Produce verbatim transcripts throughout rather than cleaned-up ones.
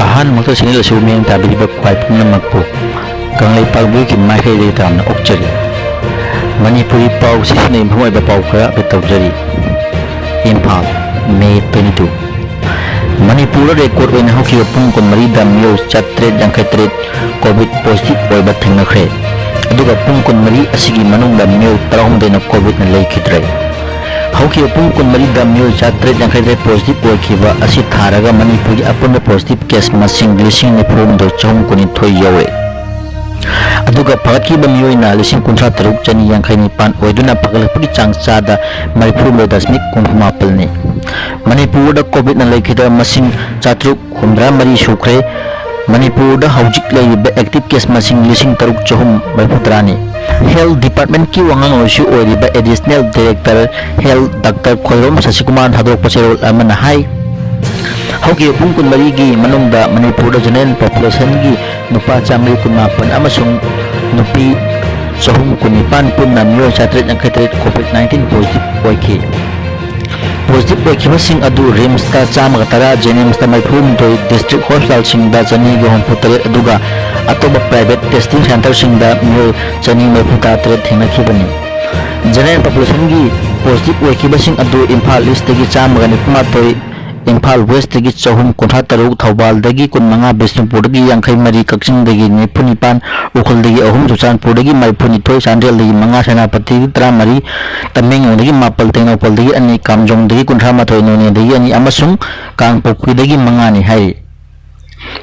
ꯑꯍꯥꯟꯕꯃꯛꯇ channel ꯑꯁꯤꯕꯨ ꯃꯤꯠꯌꯦꯡ ꯇꯥꯕꯤꯔꯤꯕ ꯈ꯭ꯋꯥꯏ ꯄꯨꯝꯅꯃꯛꯄꯨ ꯀꯪꯂꯩꯄꯥꯛ ꯕ꯭ꯌꯨꯒꯤ ꯃꯥꯏꯀꯩꯗꯒꯤ ꯇꯔꯥꯝꯅ ꯑꯣꯛꯆꯔꯤ꯫ ꯃꯅꯤꯄꯨꯔꯤ ꯄꯥꯎ ꯁꯤꯖꯤꯟꯅꯩ ꯃꯐꯝ ꯑꯣꯏꯕ ꯄꯥꯎ ꯈꯔ ꯑꯞꯗꯦꯠ ꯇꯧꯖꯔꯤ꯫ ꯏꯝꯐꯥꯜ, ꯃꯦ twenty two꯫ ꯃꯅꯤꯄꯨꯔꯗ ꯔꯦꯀꯣꯔꯗ ꯑꯣꯏꯅ ꯍꯧꯈꯤꯕ ꯄꯨꯡ ꯀꯨꯟꯃꯔꯤꯗ ꯃꯤꯑꯣꯏ ꯆꯥꯇ꯭ꯔꯦꯠ ꯌꯥꯡꯈꯩ ꯇꯔꯦꯠ ꯀꯣꯚꯤꯗ ꯄꯣꯖꯤꯇꯤꯚ ꯑꯣꯏꯕ ꯊꯦꯡꯅꯈ꯭ꯔꯦ꯫ ꯑꯗꯨꯒ ꯄꯨꯡ ꯀꯨꯟꯃꯔꯤ ꯑꯁꯤꯒꯤ ꯃꯅꯨꯡꯗ ꯃꯤꯑꯣꯏ ꯇꯔꯥꯍꯨꯝꯗꯣꯏꯅ ꯀꯣꯚꯤꯗꯅ ꯂꯩꯈꯤꯗ꯭ꯔꯦ꯫ ꯍꯧꯈꯤꯕ ꯄꯨꯡ ꯀꯨꯟꯃꯔꯤꯗ ꯃꯤꯑꯣꯏ ꯆꯥꯇ꯭ꯔꯦꯠ ꯌꯥꯡꯈꯩ ꯇꯔꯦꯠ ꯄꯣꯖꯤꯇꯤꯚ ꯑꯣꯏꯈꯤꯕ ꯑꯁꯤ ꯊꯥꯔꯒ ꯃꯅꯤꯄꯨꯔꯒꯤ ꯑꯄꯨꯟꯕ ꯄꯣꯖꯤꯇꯤꯚ ꯀꯦꯁ ꯃꯁꯤꯡ ꯂꯤꯁꯤꯡ ꯅꯤꯐꯨ ꯍꯨꯝꯗꯣꯏ ꯆꯍꯨꯝ ꯀꯨꯟꯅꯤꯊꯣꯏ ꯌꯧꯔꯦ꯫ ꯑꯗꯨꯒ ꯐꯒꯠꯈꯤꯕ ꯃꯤꯑꯣꯏꯅ ꯂꯤꯁꯤꯡ ꯀꯨꯟꯊ꯭ꯔꯥ ꯇꯔꯨꯛ ꯆꯅꯤ ꯌꯥꯡꯈꯩ ꯅꯤꯄꯥꯟ ꯑꯣꯏꯗꯨꯅ ꯐꯒꯠꯂꯛꯄꯒꯤ ꯆꯥꯡ ꯆꯥꯗ ꯃꯔꯤꯐꯨ ꯍꯨꯝꯗꯣꯏ ꯗꯁꯃꯤꯛ ꯀꯨꯟꯊ꯭ꯔꯥ ꯃꯥꯄꯜꯅꯤ꯫ ꯃꯅꯤꯄꯨꯔꯗ ꯀꯣꯚꯤꯗꯅ ꯂꯩꯈꯤꯗꯕ ꯃꯁꯤꯡ ꯆꯥꯇ꯭ꯔꯨꯛ ꯍꯨꯝꯗ꯭ꯔꯥ ꯃꯔꯤ ꯁꯨꯈ꯭ꯔꯦ꯫ ꯃꯅꯤꯄꯨꯔꯗ ꯍꯧꯖꯤꯛ ꯂꯩꯔꯤꯕ ꯑꯦꯛꯇꯤꯚ ꯀꯦꯁ ꯃꯁꯤꯡ ꯂꯤꯁꯤꯡ ꯇꯔꯨꯛ ꯆꯍꯨꯝ ꯃꯔꯤꯐꯨ ꯇꯔꯥꯅꯤ꯫ ꯍꯦꯜꯊ ꯗꯤꯄꯥꯔꯠꯃꯦꯟꯠꯀꯤ ꯋꯥꯉꯥꯡꯂꯣꯏꯁꯨ ꯑꯣꯏꯔꯤꯕ additional director health doctor Khoirom ꯁꯁꯤꯀꯨꯃꯥꯔꯅ ꯊꯥꯗꯣꯔꯛꯄ ꯆꯦꯔꯣꯜ ꯑꯃꯅ ꯍꯥꯏ, ꯍꯧꯈꯤꯕ ꯄꯨꯡ ꯀꯨꯟꯃꯔꯤꯒꯤ ꯃꯅꯨꯡꯗ ꯃꯅꯤꯄꯨꯔꯗ ꯖꯦꯅꯔꯦꯜ ꯄꯣꯄꯨꯂꯦꯁꯟꯒꯤ ꯅꯨꯄꯥ ꯆꯥꯝꯃꯔꯤ ꯀꯨꯟꯃꯥꯄꯟ ꯑꯃꯁꯨꯡ ꯅꯨꯄꯤ ꯆꯍꯨꯝ ꯀꯨꯟꯅꯤꯄꯥꯟ ꯄꯨꯟꯅ ꯃꯤꯑꯣꯏ ꯆꯥꯇ꯭ꯔꯦꯠ ꯌꯥꯡꯈꯩ ꯇꯔꯦꯠ ꯀꯣꯚꯤꯗ ꯅꯥꯏꯟꯇꯤꯟ ꯄꯣꯖꯤꯇꯤꯚ ꯑꯣꯏꯈꯤ꯫ ꯄꯣꯖꯤꯇꯤꯚ ꯑꯣꯏꯈꯤꯕꯁꯤꯡ ꯑꯗꯨ ꯔꯤꯝꯁꯇ ꯆꯥꯝꯃꯒ ꯇꯔꯥ, ꯖꯦꯅꯤꯝꯁꯇ ꯃꯔꯤꯐꯨ ꯍꯨꯝꯗꯣꯏ, ꯗꯤꯁꯇ꯭ꯔꯤꯛ ꯍꯣꯁꯄꯤꯇꯥꯜꯁꯤꯡꯗ ꯆꯅꯤꯒ ꯍꯨꯝꯐꯨ ꯇꯔꯦꯠ, ꯑꯗꯨꯒ ꯑꯇꯣꯞꯄ ꯄ꯭ꯔꯥꯏꯚꯦꯠ ꯇꯦꯁꯇꯤꯡ ꯁꯦꯟꯇꯔꯁꯤꯡꯗ ꯃꯤꯑꯣꯏ ꯆꯅꯤ ꯃꯔꯤꯐꯨ ꯇꯔꯥ ꯇꯔꯦꯠ ꯊꯦꯡꯅꯈꯤꯕꯅꯤ꯫ ꯖꯦꯅꯔꯦꯜ ꯄꯣꯄꯨꯂꯦꯁꯟꯒꯤ ꯄꯣꯖꯤꯇꯤꯚ ꯑꯣꯏꯈꯤꯕꯁꯤꯡ ꯑꯗꯨ ꯏꯝꯐꯥꯜ ꯏꯁꯇꯒꯤ ꯆꯥꯝꯃꯒ ꯅꯤꯐꯨ ꯃꯥꯊꯣꯏ, ꯏꯝꯐꯥꯜ ꯋꯦꯁꯇꯒꯤ ꯆꯍꯨꯝ ꯀꯨꯟꯊ꯭ꯔꯥ ꯇꯔꯨꯛ, ꯊꯧꯕꯥꯜꯗꯒꯤ ꯀꯨꯟꯃꯉꯥ, ꯕꯤꯁꯅꯨꯄꯨꯔꯗꯒꯤ ꯌꯥꯡꯈꯩ ꯃꯔꯤ, ꯀꯛꯆꯤꯡꯗꯒꯤ ꯅꯤꯐꯨ ꯅꯤꯄꯥꯟ, ꯎꯈ꯭ꯔꯨꯜꯗꯒꯤ ꯑꯍꯨꯝ, ꯆꯨꯔꯆꯥꯟꯄꯨꯔꯗꯒꯤ ꯃꯔꯤꯐꯨ ꯅꯤꯊꯣꯏ, ꯆꯥꯟꯗꯦꯜꯗꯒꯤ ꯃꯉꯥ, ꯁꯦꯅꯥꯄꯇꯤꯗꯒꯤ ꯇꯔꯥ ꯃꯔꯤ, ꯇꯃꯦꯡꯂꯣꯡꯗꯒꯤ ꯃꯥꯄꯜ, ꯇꯦꯡꯅꯧꯄꯜꯗꯒꯤ ꯑꯅꯤ, ꯀꯥꯝꯖꯣꯡꯗꯒꯤ ꯀꯨꯟꯊ꯭ꯔꯥ ꯃꯥꯊꯣꯏ, ꯅꯣꯅꯦꯗꯒꯤ ꯑꯅꯤ ꯑꯃꯁꯨꯡ ꯀꯥꯡꯄꯣꯛꯄꯤꯗꯒꯤ ꯃꯉꯥꯅꯤ ꯍꯥꯏꯔꯤ꯫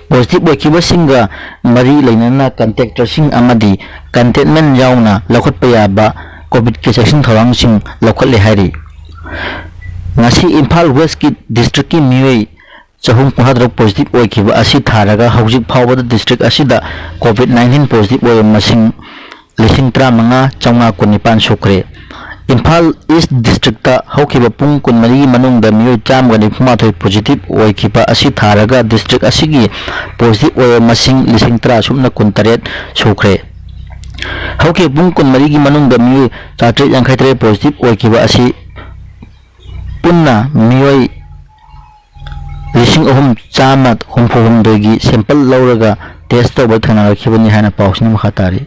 ꯄꯣꯖꯤꯇꯤꯚ ꯑꯣꯏꯈꯤꯕꯁꯤꯡꯒ ꯃꯔꯤ ꯂꯩꯅꯅ ꯀꯟꯇꯦꯛꯇꯔꯁꯤꯡ ꯑꯃꯗꯤ ꯀꯟꯇꯦꯟꯃꯦꯟꯠ ꯌꯥꯎꯅ ꯂꯧꯈꯠꯄ ꯌꯥꯕ ꯀꯣꯚꯤꯗꯀꯤ ꯆꯦꯛꯁꯤꯟ ꯊꯧꯔꯥꯡꯁꯤꯡ ꯂꯧꯈꯠꯂꯦ ꯍꯥꯏꯔꯤ꯫ ꯉꯁꯤ ꯏꯝꯐꯥꯜ ꯋꯦꯁꯀꯤ ꯗꯤꯁꯇ꯭ꯔꯤꯛꯀꯤ ꯃꯤꯑꯣꯏ ꯆꯍꯨꯝ ꯀꯨꯟꯊ꯭ꯔꯥ ꯇꯔꯨꯛ ꯄꯣꯖꯤꯇꯤꯚ ꯑꯣꯏꯈꯤꯕ ꯑꯁꯤ ꯊꯥꯔꯒ ꯍꯧꯖꯤꯛ ꯐꯥꯎꯕꯗ ꯗꯤꯁꯇ꯭ꯔꯤꯛ ꯑꯁꯤꯗ ꯀꯣꯚꯤꯗ ꯅꯥꯏꯟꯇꯤꯟ ꯄꯣꯖꯤꯇꯤꯚ ꯑꯣꯏꯕ ꯃꯁꯤꯡ ꯂꯤꯁꯤꯡ ꯇꯔꯥꯃꯉꯥ ꯆꯥꯝꯃꯉꯥ ꯀꯨꯟꯅꯤꯄꯥꯟ ꯁꯨꯈ꯭ꯔꯦ꯫ ꯏꯝꯐꯥꯜ ꯏꯁ ꯗꯤꯁꯇ꯭ꯔꯤꯛꯇ ꯍꯧꯈꯤꯕ ꯄꯨꯡ ꯀꯨꯟꯃꯔꯤꯒꯤ ꯃꯅꯨꯡꯗ ꯃꯤꯑꯣꯏ ꯆꯥꯝꯃꯒ ꯅꯤꯐꯨ ꯃꯥꯊꯣꯏ ꯄꯣꯖꯤꯇꯤꯚ ꯑꯣꯏꯈꯤꯕ ꯑꯁꯤ ꯊꯥꯔꯒ ꯗꯤꯁꯇ꯭ꯔꯤꯛ ꯑꯁꯤꯒꯤ ꯄꯣꯖꯤꯇꯤꯚ ꯑꯣꯏꯕ ꯃꯁꯤꯡ ꯂꯤꯁꯤꯡ ꯇꯔꯥ ꯁꯨꯞꯅ ꯀꯨꯟꯇꯔꯦꯠ ꯁꯨꯈ꯭ꯔꯦ꯫ ꯍꯧꯈꯤꯕ ꯄꯨꯡ ꯀꯨꯟꯃꯔꯤꯒꯤ ꯃꯅꯨꯡꯗ ꯃꯤꯑꯣꯏ ꯆꯥꯇ꯭ꯔꯦꯠ ꯌꯥꯡꯈꯩ ꯇꯔꯦꯠ ꯄꯣꯖꯤꯇꯤꯚ ꯑꯣꯏꯈꯤꯕ ꯑꯁꯤ ꯄꯨꯟꯅ ꯃꯤꯑꯣꯏ ꯂꯤꯁꯤꯡ ꯑꯍꯨꯝ ꯆꯥꯝꯃ ꯍꯨꯝꯐꯨ ꯍꯨꯝꯗꯣꯏꯒꯤ ꯁꯦꯝꯄꯜ ꯂꯧꯔꯒ ꯇꯦꯁ ꯇꯧꯕ ꯊꯦꯡꯅꯔꯛꯈꯤꯕꯅꯤ ꯍꯥꯏꯅ ꯄꯥꯎꯁꯤꯅ ꯃꯈꯥ ꯇꯥꯔꯤ꯫